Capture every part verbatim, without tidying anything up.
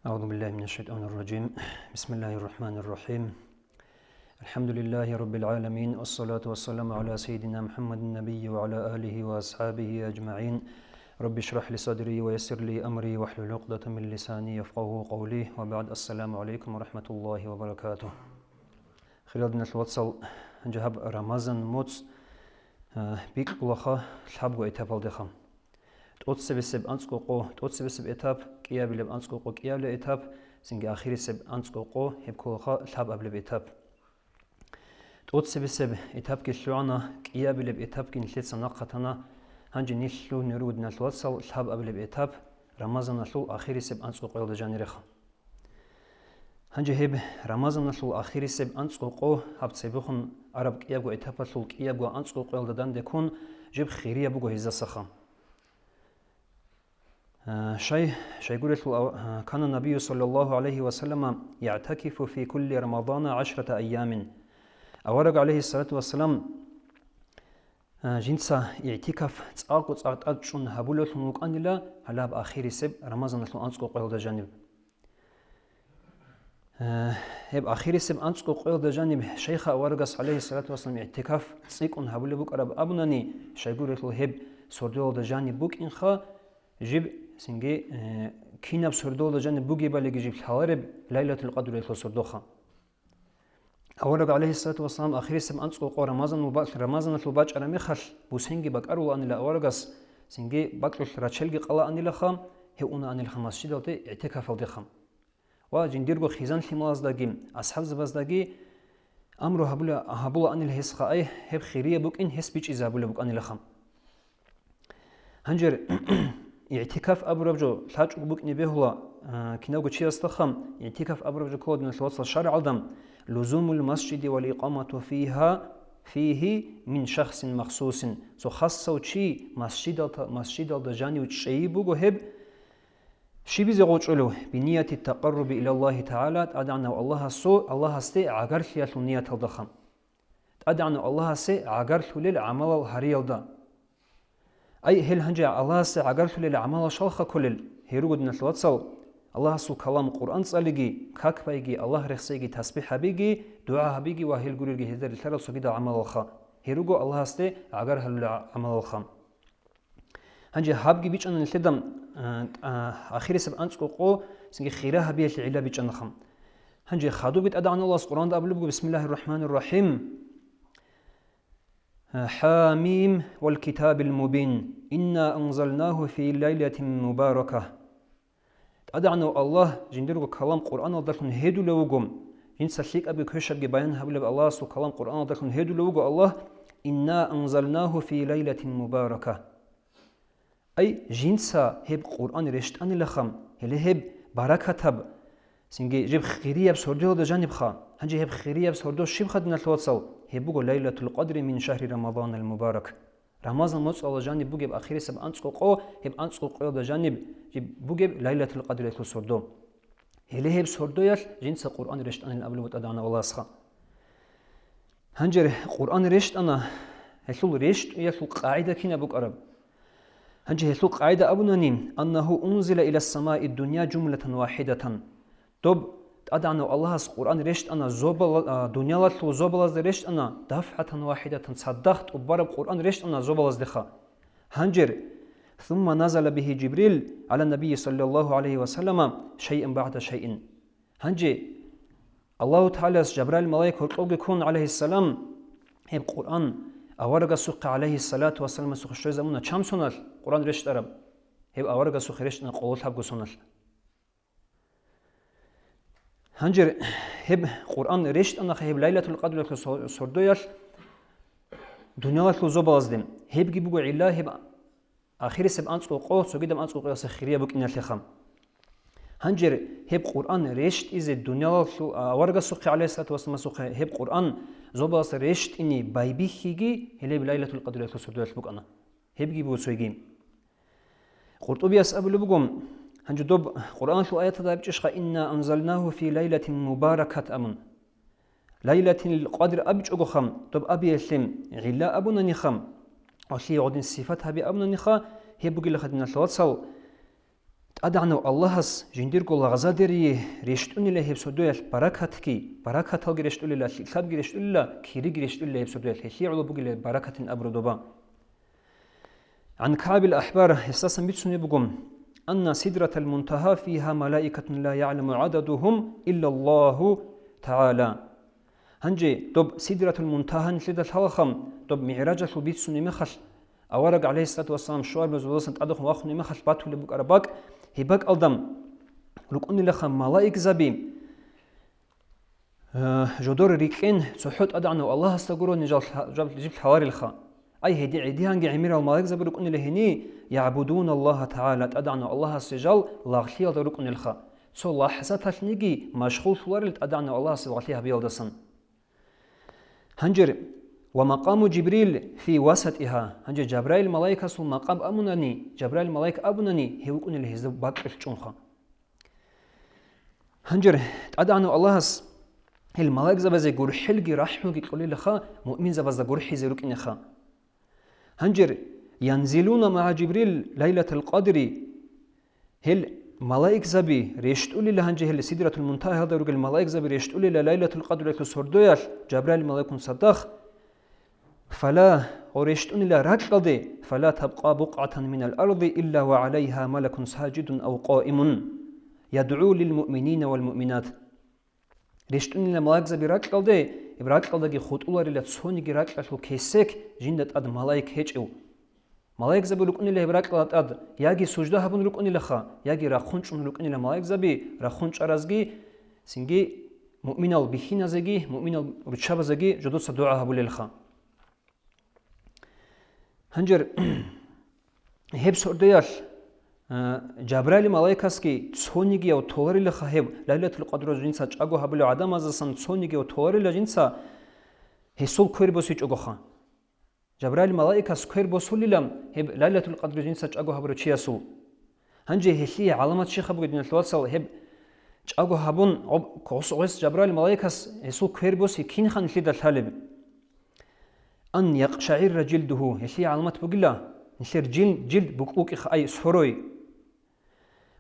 أعوذ بالله من الشيطان الرجيم. بسم الله الرحمن الرحيم. الحمد لله رب العالمين، والصلاة والسلام على سيدنا محمد النبي وعلى آله وأصحابه أجمعين. رب اشرح لي صدري ويسر لي أمري واحلل عقدة من لساني يفقهوا قولي. وبعد، السلام عليكم ورحمة الله وبركاته. Хириял диналъул вацал, гьанже гьаб Рамазан моцӀ, а, бикьулаха лъабго этапалдеха. ТӀоцебесеб анцӀго къо, тӀоцебесеб этап, кӀиабилеб анцӀго къо, кӀиабилеб этап, цинги ахирисеб анцӀго къо, гьеб кколаха лъабабилеб этап. ТӀоцебесеб этапги лъугӀана, кӀиабилеб этапги нилъеца нахъатана. Гьанже нилъ лъугьунел руго, диналъул вацал, лъабабилеб этап, Рамазаналъул ахирисеб анцӀго къоялда жаниреха. Гьанже гьеб Рамазаналъул ахирисеб анцӀго къо, гьаб цебехун араб кӀиябго этапалъул кӀиябго анцӀго къоялда данде ккун, жиб хирияб буго гьезасаха. А, шай, шайгурелъул ав-, а, кана набию саллаллаху гӀалайхи ва саллама ягӀтакифу фи кулли рамадана гӀашрата айямин. Авараг гӀалайхиссалату вассалам, а, жинца игӀтикаф цӀакъго цӀакъ тӀад чӀун гьабулевлъун вукӀанила гьалаб ахирисеб Рамазаналъул анцӀго къоялда жаниб. Э, гьеб ахирисеб анцӀго къоялда жаниб шайха аварагас, гӀалайхиссалату вассалам, игӀтикаф цӀикӀкӀун гьабулеб букӀараб абунани, шайгурелъул гьеб сордоялда жаниб букӀинха, жиб цинги, э, кинаб сордоялда жаниб бугебалиги жиб лъалареб Лайлатул Къадрилъул сордоха. Авараг, гӀалайхиссалату вассалам, ахирисеб анцӀго къо Рамазанул ба-, Рамазаналъул бачӀараб мехалъ, бусенги бакӀарулаанила аварагас, цинги бакьулъ рачелги къалаанилаха, гьев унаанилаха масжидалде игӀтикафалдеха. Ва жиндирго хизан-лъималаздаги, асхӀабзабаздаги амру гьабула-, гьабулаанила гьесха, ай, гьеб хирияб букӀин гьес бичӀчӀизе гьабулеб букӀанилаха. Гьанжер игӀтикаф абураб жо лъачӀого букӀине бегьула, а, кинавго чиясдаха. ИгӀтикаф абураб жо ккола, диналъул вацал, шаргӀалда: «Лузумул масжиди вал икъамату фиха, фихи мин шахсин махсусин». Цо хасав чи масжидалта-, масжидалда жанив чӀей буго гьеб. Щибизе гъочӀолев? «Бинияти такъарруби илаллахи тагӀала», ТӀадегӀанав Аллагьасу-, Аллагьасде гӀагарлъиялъул нияталдаха. ТӀадегӀанав Аллагьасе гӀагарлъулел гӀамалал гьариялда. Ай, гьел гьанже Аллагьасе гӀагарлъулел гӀамалал щалха кколел? Гьел руго, диналъул вацал, Аллагьасул калам Къуръан цӀалиги, как байги, Аллагь рехсейги, тасбихӀ гьабиги, дугӀа гьабиги ва гьел гурелги гьезда рилълъарал цогидал гӀамалалха. Гьел руго Аллагьасде гӀагар гьалулел гӀамалалха. Гьанже гьабги бичӀчӀана нилъеда, а, а, ахирисеб анцӀго къо цинги хира гьабиялъе гӀилла бичӀчӀанаха. Гьанже хадубги ТӀадегӀанав Аллагьас Къуръанда абулеб буго: «Бисмиллагьир рахӀманир рахӀим. ХӀамим вал китабил мубин. Инна анзалнагьу фи лайлатин мубарака». ТӀадегӀанав Аллагь жиндирго калам Къуръаналдалъун гьедулев вуго. Жинца лъикӀабги квешабги баян гьабулеб Аллагьасул калам Къуръаналдалъун гьедулев вуго Аллагь: «Инна анзалнагьу фи лайлатин мубарака». Ай, жинца гьеб Къуръан рещтӀанилаха, гьеле гьеб баракатаб, цинги жиб хирияб сордоялда жанибха. Гьанже гьеб хирияб сордо щибха, диналъул вацал? Гьеб буго Лайлатул Къадри мин шагьри Рамазанил мубарак. Рамазан моцӀалда жаниб бугеб ахирисеб анцӀго къо, гьеб анцӀго къоялда жаниб жиб бугеб Лайлатул Къадрилъул сордо. Гьеле гьеб сордоялъ жинца Къуръан рещтӀанилан абулеб ТӀадегӀанав Аллагьасха. Гьанже Къуръан рещтӀана, гьелъул рещтӀуялъул къагӀида кинаб букӀараб? Гьанже гьелъул къагӀида абунани: «Аннагьу унзила илас самаи дунья жумлатан вахидатан». Доб ТӀадегӀанав Аллагьас Къуръан рещтӀана зобала-, а, дунялалъул зобалазда рещтӀана, дафгӀатан вахидатан, цадахъ тӀубараб Къуръан рещтӀана зобалаздеха. Гьанже: «Сумма назала бихи Жибрил гӀала набийи саллаллагьу гӀалайгьи ва саллама шайъан багӀда шайъин». Гьанже Аллагьу ТагӀалас Жабраил малаик гьоркьовги ккун, гӀалайгьиссалам, гьеб Къуръан аварагасухъе, гӀалайгьиссалату вассаламасухъе, щвезабуна чан соналъ Къуръан рещтӀараб? Гьеб аварагасухъе рещтӀана къоло лъабго соналъ. Гьанже гьеб Къуръан рещтӀанаха гьеб Лайлатул Къадрилъул со-, сордоялъ дунялалъул зобалазде. Гьебги буго гӀилла гьеб ахирисеб анцӀго къо цогидаб анцӀго къоялъа хирияб букӀиналъеха. Гьанже гьеб Къуръан рещтӀизе дунялалъул, а, аварагасухъе, гӀалайгьиссалату вассаламасухъе, гьеб Къуръан зобалазда рещтӀине байбихьиги гьелеб Лайлатул Къадрилъул сордоялъ букӀана. Гьебги буго цойги. КъуртӀубияс абулеб буго, гьанже доб Къуръаналъул аяталда абичӀищха: «Инна анзалнагьу фи лайлатин мубаракат», – абун. Лайлатил Къадр абичӀогоха, доб абиялъе гӀилла абунаниха, гьелъие гьедин сифат гьаби абунаниха, гьеб бугелаха, диналъул вацал, ТӀадегӀанав Аллагьас жиндирго лагъзадерие рещтӀунила гьеб сордоялъ баракатги, баракаталги рещтӀулила, лъикӀлъабги рещтӀулила, кириги рещтӀулила гьеб сордоялъ, гьелъие гӀоло бугила баракатин абураб доба. ГӀан КагӀбил АхӀбар, гьесдасан бицунеб буго: «Анна сидратал мунтагьа фигьа малаикатун ла ягӀламу гӀададугьум иллаллагьу тагӀала». Гьанже доб Сидратул Мунтагьа нилъеда лъалаха, доб МигӀражалъул бицунеб мехалъ, авараг, гӀалайгьиссалату вассалам, щуарбазуласан тӀадехун вахунеб мехалъ батулеб букӀараб бакӀ, гьеб бакӀалда рукӀунилаха малаикзаби, э, жодор рикӀкӀен цохӀо ТӀадегӀанав Аллагьасда гурони жал-, жал-, жиб лъаларелха. Ай, гьеди-, гьедигьанги гӀемерал малаикзаби рукӀунила гьени, ягӀбудуна Аллагьа тагӀала, ТӀадегӀанав Аллагьасе жал лагълъиялда рукӀунелха. Цо лахӀзаталъниги машгъуллъуларел ТӀадегӀанав Аллагьасе лагълъи гьабиялдасан. Гьанже, «Ва макъаму Жибрил фи васатиха», гьанже Жабраил малаикасул макъам абунани, Жабраил малаик абунани, гьев вукӀунила гьезда бакьулъ чӀунха. Гьанже ТӀадегӀанав Аллагьас гьел малаикзабазе гурхӀелги рахӀмуги кьолилаха, муъминзабазда гурхӀизе рукӀинеха. Гьанже, «Янзилуна магӀа Жибрил лайлатал къадри», гьел малаикзаби рещтӀулила, гьанже гьел Сидратул Мунтагьаялда ругел малаикзаби рещтӀулила Лайлатул Къадриялъул сордоялъ Жабраил малаикун цадахъ, «Фала», гъо, рещтӀунила ракьалде, «фала табкъа букъгӀатан минал арди илла ва гӀалайгьа малакун сажидун ав къаимун, ядгӀу лил муъминина вал муъминат». РещтӀунила малаикзаби ракьалде, гьеб ракьалдаги хутӀуларила цониги ракьалъул кесек жинда тӀад малаик гьечӀев. Малаикзаби рукӀунила гьеб ракьалда тӀад, яги сужда гьабун рукӀунилаха, яги рахъун чӀун рукӀунила малаикзаби, рахъун чӀаразги, цинги муъминал бихьиназеги, муъминал руччабазеги жодоца дугӀа гьабулелха. Гьанже гьеб сордоялъ, а, Жабраил малаикасги цонигияв толарилаха гьеб, Лайлатул Къадру жинца чӀаго гьабулев гӀадамаздасан цонигияв толарила жинца гьесул квер босичӀогоха. Жабраил малаикас квер босулила гьеб Лайлатул Къадру жинца чӀаго гьабурав чиясул. Гьанже гьелъие гӀаламат щиха буго, диналъул вацал, гьеб чӀаго гьабун, гъоб-, гъос-, гъос Жабраил малаикас гьесул квер боси кинха нилъеда лъалеб? «Ан якъшагӀирра жилдугьу», гьелъие гӀаламат бугила, нилъер жил, жилд букӀ-, букӀиха, ай, сорой.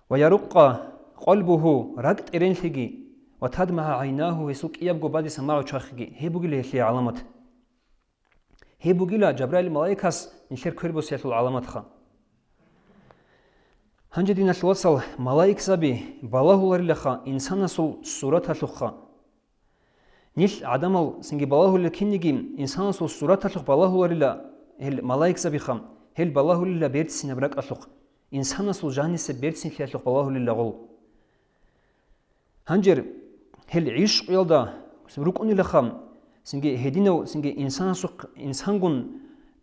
«Ва ярукъа къалбугьу», ракӀ тӀеренлъиги, «ва тадмагӀа гӀайнагьу», гьесул кӀиябго бадиса магӀу чвахиги, гьеб бугила гьелъие гӀаламат. Гьеб бугила Жабраил малаикас нилъер квер босиялъул гӀаламатха. Гьанже, диналъул вацал, малаикзаби балагьуларилаха инсанасул сураталъухъа. Нилъ гӀадамал цинги балагьулел кинниги инсанасул сураталъухъ балагьуларила гьел малаикзабиха, гьел балагьулила берцинаб ракӀалъухъ, инсанасул жанисеб берцинлъиялъухъ балагьулила гъол. Гьанже гьел гӀишкъуялда рукӀунилаха, цинги гьединав, цинги инсанасухъ, инсангун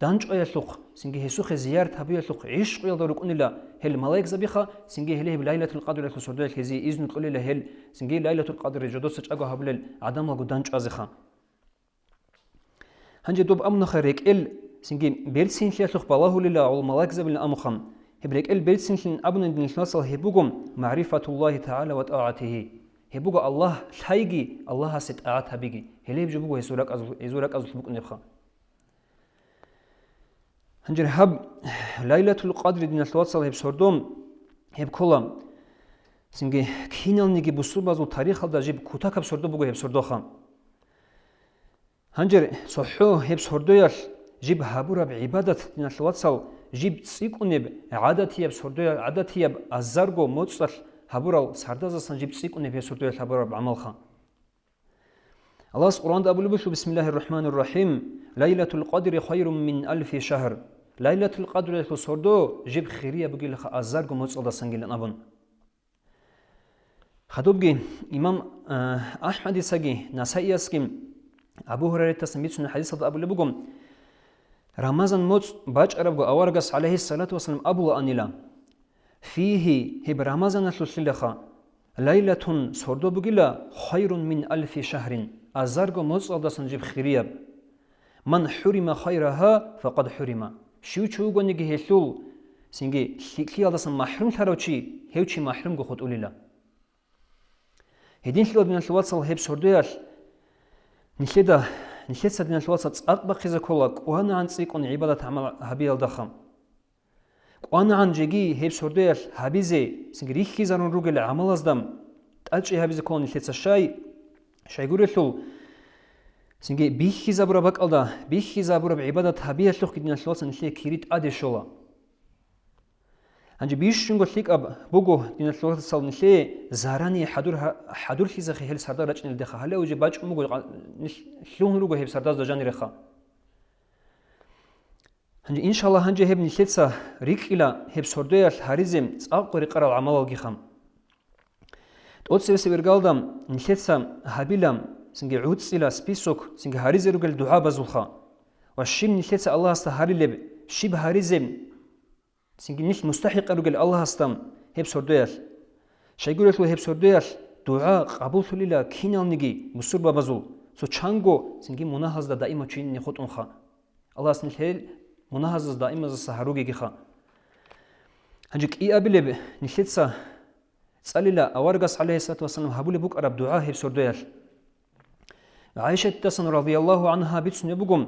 данчӀваялъухъ, цинги гьесухъе зиярат гьабиялъухъ гӀишкъуялда рукӀунила гьел малаикзабиха, цинги гьеле гьеб Лайлатул Къадриялъул сордоялъ гьезие изну кьолила гьел, цинги Лайлатул Къадри жодоца чӀаго гьабулел гӀадамалгун данчӀвазеха. Гьанже доб абунаха рекӀел, цинги берцинлъиялъухъ балагьулила гьел малаикзабилан абунха. Гьеб рекӀел берцинлъин абуни, диналъул вацал, гьеб буго магӀрифатуллагьи тагӀала ва тӀагӀатигьи. Гьеб буго Аллагь лъайги, Аллагьасе тӀагӀат гьабиги. Гьеле гьеб жо буго гьезул ракӀазул-, гьезул ракӀазулъ букӀунебха. Гьанже гьаб Лайлатул Къадри, диналъул вацал, гьеб сордо, гьеб ккола, цинги киналниги бусурбазул тарихалда жиб кутакаб сордо буго гьеб сордоха. Гьанже цохӀо гьеб сордоялъ жиб гьабураб гӀибадат, диналъул вацал, жиб цӀикӀкӀунеб гӀадатияб сордоя-, гӀадатияб азарго моцӀалъ гьабурал сардазасан жиб цӀикӀкӀунеб гьеб сордоялъ гьабураб гӀамалха. Аллагьас Къуръанда абулеб буго: «Бисмиллагьир рахӀманир рахӀим. Лайлатул къадри хайрун мин алфи шагьр». Лайлатул къадриялъул сордо жиб хирияб бугилаха азарго моцӀалдасангилан абун. Хадубги имам, э, АхӀмадицаги Насаиясги Абу Гьурайратасан бицунеб хӀадисалда абулеб буго: Рамазан моцӀ бачӀарабго аварагас, гӀалайгьиссалату вассалам, абулаанила: «Фигьи», гьеб Рамазаналъулъилаха, «лайлатун», сордо бугила, «хайрун мин алфи шагьрин», азарго моцӀалдасан жиб хирияб. «Ман хӀурима хайрагьа, факъад хӀурима». Щив чи вугониги гьелъул, цинги лъикӀлъиялдасан махӀрумлъарав чи, гьев чи махӀрумго хутӀулила. Гьединлъидал, диналъул вацал, гьеб сордоялъ нилъеда, нилъеца, диналъул вацал, цӀакъ бахъизе ккола кӀванагӀан цӀикӀкӀун гӀибадат-гӀамал гьабиялдаха. КӀванагӀан жеги гьеб сордоялъ гьабизе, цинги рихьизарун ругел гӀамалазда тӀадчӀи гьабизе ккола нилъеца щай, щайгурелъул, цинги бихьизабураб бакӀалда бихьизабураб гӀибадат гьабиялъухъги, диналъул вацал, нилъее кири тӀаде щола. Гьанже бищунго лъикӀаб буго, диналъул вацал, нилъее зарани хӀадур-, хӀадурлъизахъе гьел сордо рачӀиналдеха, гьале уже бачӀун буго, нилъ лъугьун руго гьеб сордозда жаниреха. Гьанже, иншаллагь, гьанже гьеб нилъеца рикӀкӀила гьеб сордоялъ гьаризе цӀакъго рекъарал гӀамалалгиха. ТӀоцебесеб иргалда нилъеца гьабила, цинги гӀуцӀила список, цинги гьаризе ругел дугӀабазулха. Ва щиб нилъеца Аллагьасда гьарилеб, щиб гьаризе, цинги нилъ мустахӀикъа ругел Аллагьасда гьеб сордоялъ. Щайгурелъул гьеб сордоялъ дугӀа къабуллъулила киналниги бусурбабазул, цо чанго цинги мунагьазда даимав чи гьунни хутӀунха. Аллагьас нилъ гьел мунагьазда даимазаса гьаругегиха. Гьанже кӀиабилеб нилъеца цӀалила аварагас, гӀалайгьиссалату вассалам, гьабулеб букӀараб дугӀа гьеб сордоялъ. ГӀайшатидасан, радияллагьу гӀангьа, бицунеб буго,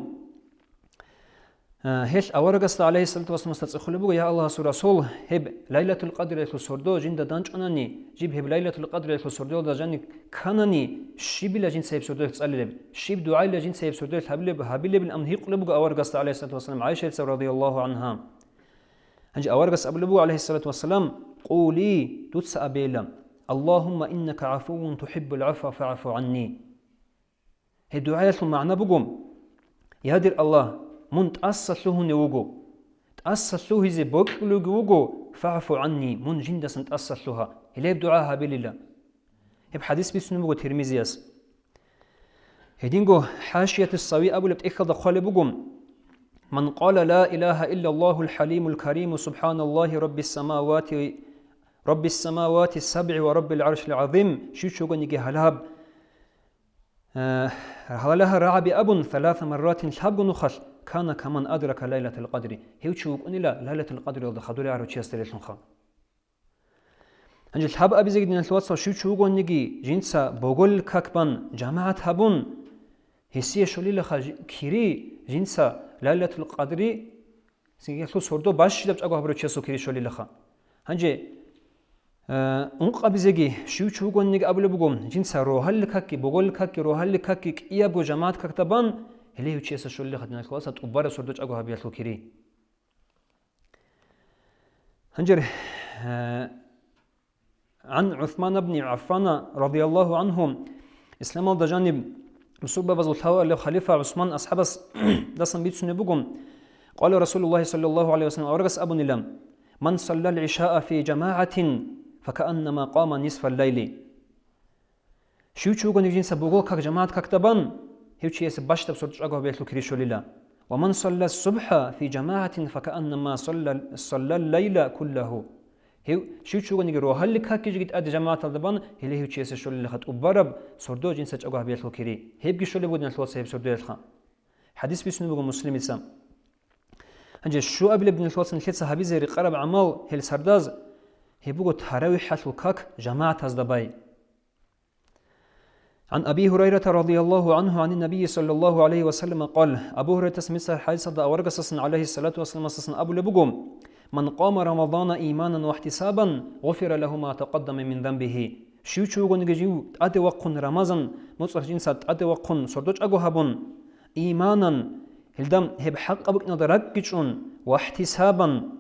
э, гьелъ аварагасда, гӀалайгьиссалату вассаламасда, цӀехолеб буго: «Я Аллагьасул Расул, гьеб Лайлатул Къадриялъул сордо жинда данчӀванани, жиб гьеб Лайлатул Къадриялъул сордоялда жаниб кканани, щибила жинца гьеб сордоялъ цӀалилеб, щиб дугӀайила жинца гьеб сордоялъ гьабилеб, гьабилебилан?» — гьикъулеб буго аварагасда, гӀалайгьиссалату вассалам, ГӀайшатица, радияллагьу гӀангьа. Гьанже аварагас абулеб буго, гӀалайгьиссалату вассалам: «Къули, дуца абейила: Аллагьумма иннака гӀафувун тухӀиббул гӀафва фагӀфу гӀанни». Гьеб дугӀаялъул магӀна буго: «Я дир Аллагь, мун тӀаса лъугьунев вуго, тӀаса лъугьизе бокьулевги вуго, фагӀфу гӀанни, мун жиндасан тӀаса лъугьа». Гьелеб дугӀа гьабилила. Гьеб хадис бицунеб буго Тирмизияс. Гьединго ХӀашиятус Сави абулеб тӀехьалда хъвалеб буго: «Ман къала ла илагьа иллаллагьул хӀалимул кариму субхӀаналлагьи раббис самавати, раббис самавати сабгӀи ва раббил гӀаршил гӀазим», щив чи вугониги гьалаб, э, гьалаб рагӀаби абун, саласа марратин, лъабго нухалъ, «кана каман адрака лайлатал къадри», гьев чи вукӀунила Лайлатул Къадриялда хадур гьарав чиясда релълъунха. Гьанже лъаб абизеги, диналъул вацал, щив чи вугониги жинца боголил как бан жамагӀат гьабун, гьесие щолилаха жи-, кири жинца Лайлатул Къадри, цинги гьелъул сордо бащидаб чӀаго гьабурав чиясул кири щолилаха. Гьанже, э, ункъабизеги, щив чи вугониги абулеб буго, жинца рогьалил какги, боголил какги, рогьалил какги кӀиябго жамагӀат какда бан, гьеле гьев чиясе щолилаха, диналъул вацал, тӀубараб сордо чӀаго гьабиялъул кири. Гьанже, э, гӀан ГӀусман ибн ГӀаффана, радияллагьу гӀангьу, исламалда жаниб бусурбабазул лъабабилев халифа ГӀусман асхӀабасдасан бицунеб буго, къала Расулуллагьи саллаллагьу гӀалайгьи ва саллам, аварагас абунила: «Ман саллал гӀишаа фи жамагӀатин, факааннама къама нисфал лайли». Щив чи вугониги жинца боголил как жамагӀат какда бан, гьев чиясе бащдаб сордо чӀаго гьабиялъул кири щолила. «Ва ман салла субхӀа фи жамагӀатин факааннама салла, саллал лайла куллагьу». Гьев, щив чи вугониги рогьалил какги жеги тӀаде жамагӀаталда бан, гьеле гьев чиясе щолилаха тӀубараб сордо жинца чӀаго гьабиялъул кири. Гьебги щолеб буго, диналъул вацал, гьеб сордоялъха. ХӀадис бицунеб буго Муслимица. Гьанже щуабилеб, диналъул вацал, нилъеца гьабизе рекъараб гӀамал, гьел сордоз, гьеб буго таравихӀалъул как жамагӀатазда бай. عن أبي هريرة رضي الله عنه عن النبي صلى الله عليه وسلم قال, Абу Гьурайтас мисал хӀадисалда аварагасдасан, гӀалайгьиссалату вассаламасдасан, абулеб буго: «Ман къама Рамадана иманан ва ихтисабан, гъуфира лагьу ма такъаддама мин занбигьи». Щив чи вугониги жив тӀаде вахъун, Рамазан моцӀалъ жинца тӀаде вахъун, сордо чӀаго гьабун, иманан, гьелда гьеб хӀакъаб букӀиналда ракӀги чӀун, ва ихтисабан,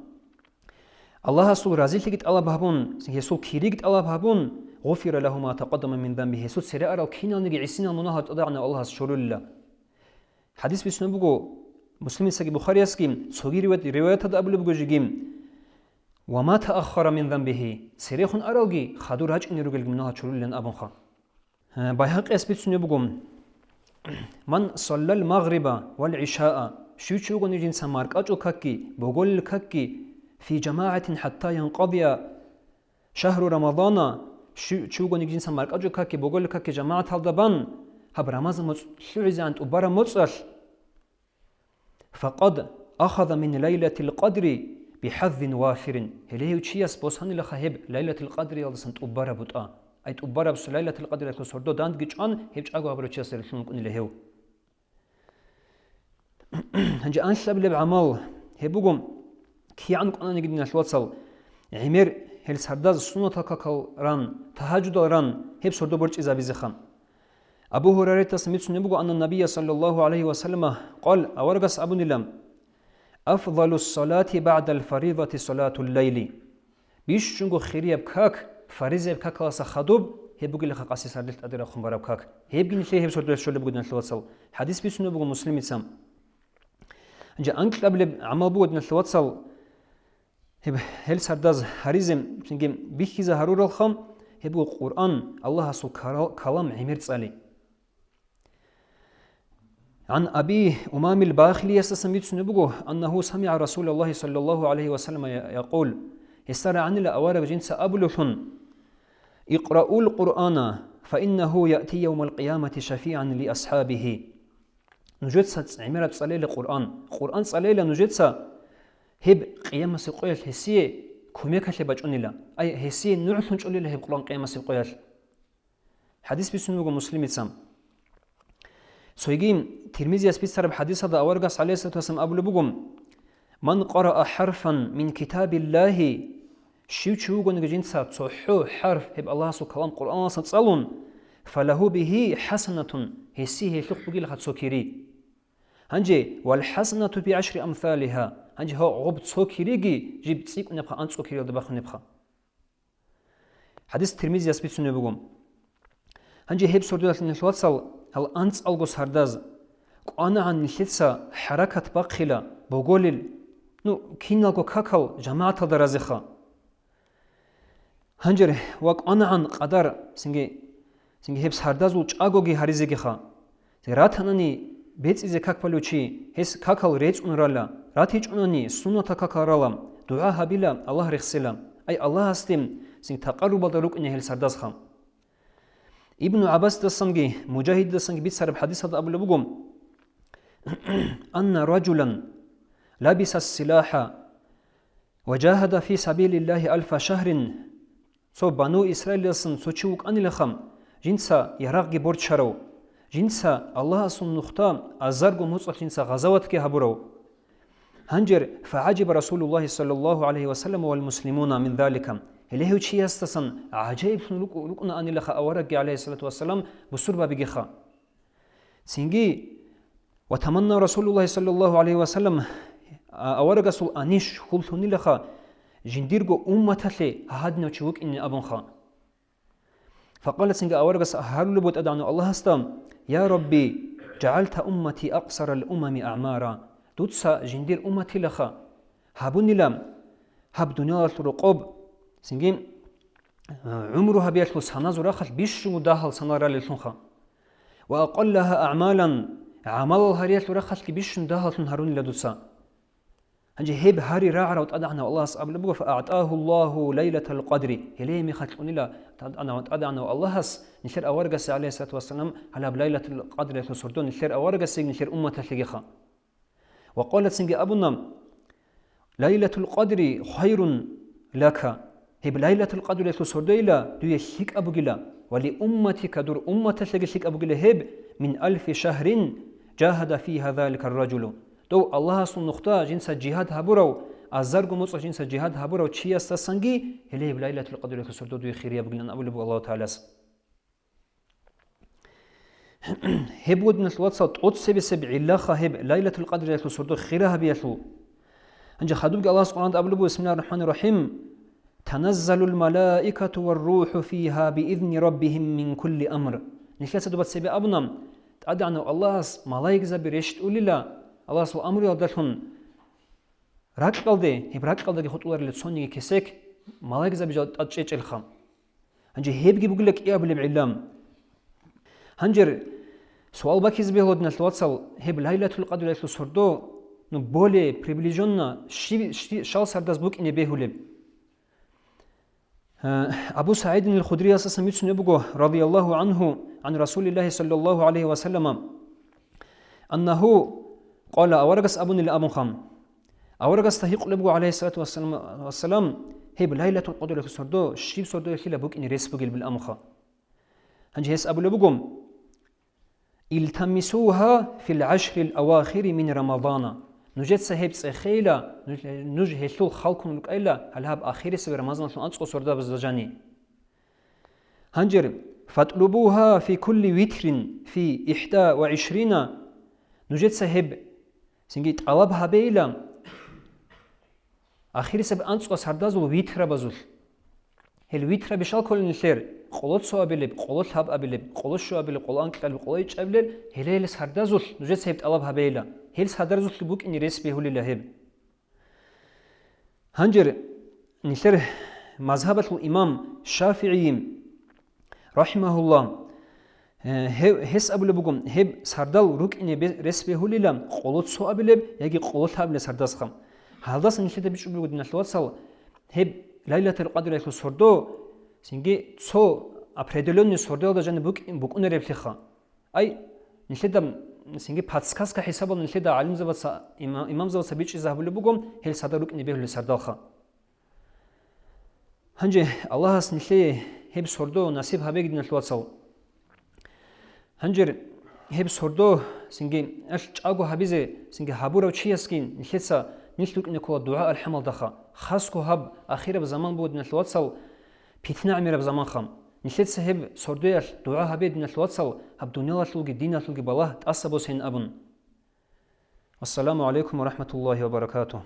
Аллагьасул разилъиги тӀалаб гьабун, гьесул кириги тӀалаб гьабун, гъуфира лагьу ма такъаддама мин занбигьи, гьесул цере арал киналниги гӀисинал мунагьал тӀадегӀанав Аллагьас щолулила. ХӀадис бицунеб буго Муслимицаги Бухариясги, цоги риваят-, риваяталда абулеб буго жеги: «Ва ма тааххара мин занбигьи», церехун аралги хадур рачӀине ругелги мунагьал чолулилан абунха. Э, Байгьакъияс бицунеб буго: «Ман саллал магъриба вал гӀишаа», щив чи вугони жинца маркӀачӀул какги, боголил какги, «фи жамагӀатин хӀатта янкъадия шагьру Рамадана», щив чи вугони жинца маркӀачӀул какги, боголил какги жамагӀаталда бан, гьаб Рамазан моцӀ лъугӀизегӀан тӀубараб моцӀалъ, «Факъад ахаза мин лайлатил къадри бихӀаззин вафирин». Гьеле гьев чияс босанилаха гьеб Лайлатул Къадриялдасан тӀубараб бутӀа. Ай, тӀубараб Лайлатул Къадриялъул сордо дандги чӀван, гьеб чӀаго гьабурав чиясда релълъун вукӀунила гьев. Гьанже анлъабилеб гӀамал гьеб буго, КигӀан кӀванани, диналъул вацал, гӀемер гьел сардаз суннатал какал ран, тагьажудал ран, гьеб сордо борчӀизабизеха. Абу Гьурайратас бицунеб буго, анна Набия саллаллаху гӀалайхи ва саллама къал, аварагас абунила: «Афдалус салати баъдал фаридати салатул лайли». Бищунго хирияб как, фаризаяб какаласа хадуб, гьеб бугелаха къаси сардилъ тӀаде рахъун бараб как. Гьебги нилъее гьеб сордоялъ щолеб буго, диналъул вацал. ХӀадис бицунеб буго Муслимица. Гьанже анкьабилеб гӀамал буго, диналъул вацал, гьеб, гьел сардаз гьаризе, цинги бихьизе гьаруралха, гьеб буго Къуръан, Аллагьасул карал-, калам гӀемер цӀали. ГӀан Аби Умамил Бахилиясдасан бицунеб буго, аннагьу самигӀа Расулаллагьи саллаллагьу гӀалайгьи ва саллама я-, якъул, гьесда рагӀанила авараг жинца абулевлъун: «Икъраул Къуръана, фа иннагьу яъти явмал къиямати шафигӀан ли асхӀабигьи». Нужеца гӀемераб цӀалейила Къуръан. Къуръан цӀалейила нужеца, гьеб къиямасеб къоялъ гьесие кумекалъе бачӀунила. Ай, гьесие нугӀлъун чӀолила гьеб Къуръан къиямасеб къоялъ. ХӀадис бицун буго Муслимица. Цойги Тирмизияс бицараб хӀадисалда аварагас, гӀалайгьиссалату вассалам, абулеб буго: «Ман къараа хӀарфан мин китабиллагьи», щив чи вугониги жинца цохӀо хӀарф гьеб Аллагьасул калам Къуръаналъа цӀалун, «фалагьу бигьи хӀасанатун», гьесие гьелъухъ бугелха цо кири. Гьанже, «вал хӀасанату би гӀашри амсалигьа», гьанже гьав гъоб цо кириги жиб цӀикӀкӀунебха, анцӀго кириялда бахунебха. ХӀадис Тирмизияс бицунеб буго. Гьанже гьеб сордоялъ, диналъул вацал, гьал анцӀалго сардаз кӀванагӀан нилъеца хӀаракат бахъила, боголил, ну, киналго какал жамагӀаталда разиха. Гьанже ва кӀванагӀан къадар, цинги, цинги гьеб сардазул чӀагоги гьаризегиха. Ратанани бецӀизе как балев чи, гьес какал рецӀун рала, ратичӀунани суннатал какал рала, дугӀа гьабила, Аллагь рехсела. Ай Аллагьасде цинги такъаррубалда рукӀине гьел сардазха. Ибну ГӀаббасдасанги Мужагьиддасанги бицараб хӀадисалда абулеб буго: «Анна ражулан лабиса силахӀа ва жагьада фи сабилиллагьи алфа шагьрин». Цо Бану Исраилиласан цо чи вукӀанилаха, жинца ярагъги борчарав, жинца Аллагьасул нухда азарго моцӀалъ жинца гъазаватги гьабурав. Гьанже, «фагӀажиба Расулуллагьи саллаллагьу гӀалайгьи ва саллам вал муслимуна мин залика», гьеле гьев чиясдасан гӀажаиблъун рукӀу-, рукӀунаанилаха аварагги, гӀалайгьиссалату вассалам, бусурбабигиха. Цинги, «ва таманна Расулуллагьи саллаллагьу гӀалайгьи ва саллам», а, аварагасул аниш хьуллъунилаха, жиндирго умматалъе гьадинав чи вукӀине абунха. Факъала, цинги аварагас гьарулеб буго ТӀадегӀанав Аллагьасда: «Я Рабби, жагӀалта уммати акъсарал умами агӀмара». Дуца жиндир умматилаха гьабунила гьаб дуниялалъул рокъоб, цинги, а, гӀумру гьабиялъул саназул рахъалъ бищунго дагьал санал ралеллъунха. «Ва акъаллагьа агӀмалан», гӀамалал гьариялъул рахъалъги бищун дагьаллъун гьарунила дуца. Гьанже гьеб гьари рагӀарав ТӀадегӀанав Аллагьас абулеб буго: «ФаагӀтагьу Аллагьу лайлатал къадри». Гьеле мехалъ кьунила ТӀадегӀанав, ТӀадегӀанав Аллагьас нилъер аварагасе, гӀалайгьиссалату вассалам, гьалаб лайлатул къадрилъул сордо нилъер аварагасе, нилъер умматалъегиха. Ва къала, цинги абуна: «Лайлатул къадри хайрун лака». Гьеб Лайлатул Къадрилъул сордойила дуе лъикӀаб бугила, ва ли умматика, дур умматалъеги лъикӀаб бугила гьеб, мин алфи шагьрин жагьада фигьа заликар ражулу. Дов Аллагьасул нухда жинца жигьад гьабурав, азарго моцӀалъ жинца жигьад гьабурав чиясдасанги гьеле гьеб Лайлатул Къадрилъул сордо дуе хирияб бугилан абулеб буго Аллагьу ТагӀалас. Гьеб буго, диналъул вацал, тӀоцебесеб гӀиллаха гьеб Лайлатул Къадрилъул сордо хира гьабиялъул. Гьанже хадубги Аллагьас Къуръанда абулеб буго: «Бисмиллагьир рахӀманир рахӀим. Таназзалул малаикату вар рухӀу фигьа биизни раббигьим мин кулли амр». Нилъеца доба цебе абуна, ТӀадегӀанав Аллагьас малаикзаби рещтӀулила Аллагьасул амруялдалъун. Ракьалде, гьеб ракьалдаги хутӀуларила цониги кесек, малаикзаби жал тӀад чӀечӀелха. Гьанже гьебги бугила кӀиабилеб гӀилла. Гьанже суал бакизе бегьула, диналъул вацал, гьеб Лайлатул Къадрилъул сордо, ну, более приближенно щи-, щи-, щал сардаз букӀине бегьулеб? Э, Абу СагӀидин ал-Худриясдасан бицунеб буго, радияллагьу гӀангьу, гӀан Расулиллагьи саллаллагьу гӀалайгьи ва саллама, аннагьу къала, аварагас абунила абунха. Аварагасда гьикъулеб буго, гӀалайгьиссалату вассалам, вассалам, гьеб Лайлатул Къадрилъул сордо щиб сордоялъила букӀине рес бугилан абунха. Гьанже гьес абулеб буго: «Илтамисугьа фил гӀашрил авахири мин Рамадана». Нужеца гьеб цӀехейила, нуж, нуж гьелъул халкун рукӀайила, гьале гьаб ахирисеб Рамазаналъул анцӀго сордабазда жани. Гьанже, «Фатлубугьа фи кулли витрин фи ихда ва ишрина», нужеца гьеб цинги тӀалаб гьабейила, ахирисеб анцӀго сардазул витрабазулъ. Гьел витраби щал кколел нилъер, къоло цоабилеб, къоло лъабабилеб, къоло щуабилеб, къоло анкьабилеб, къоло ичӀабилел, гьеле-гьеле сардазулъ нужеца гьеб тӀалаб гьабейила. Гьел сардазулъ букӀине рес бегьулила гьеб. Гьанже нилъер мазгьабалъул имам ШафигӀи, рахӀимагьуллагь, э, гьев, гьес абулеб буго, гьеб сардал рукӀине бе-, рес бегьулила къоло цоабилеб яги къоло лъабабилеб сардасха. Гьалдаса нилъеда бичӀчӀулеб буго, диналъул вацал, гьеб Лайлатул Къадриялъул сордо, цинги цо определённый сордоялда жаниб букӀ-, букӀунареблъиха. Ай, нилъеда, цинги подсказка хӀисабал нилъеда гӀалимзабаца, има-, имамзабаца бичӀчӀизе гьабулеб буго, гьел сардал рукӀине бегьулел сардалха. Гьанже Аллагьас нилъее гьеб сордо насиб гьабеги, диналъул вацал. Гьанже гьеб сордо цинги алъ чӀаго гьабизе цинги гьабурав чиясги нилъеца нилъ рукӀине ккола дугӀа-алхӀамалдаха, хасго гьаб ахираб заман буго, диналъул вацал, питна гӀемераб заманха. Нилъеца гьеб сордоялъ дугӀа гьабе, диналъул вацал, гьаб дуниялалъулги диналъулги балагь тӀаса босейин абун. Ассаламу гӀалайкум ва рахӀматуллагьи ва баракатугь.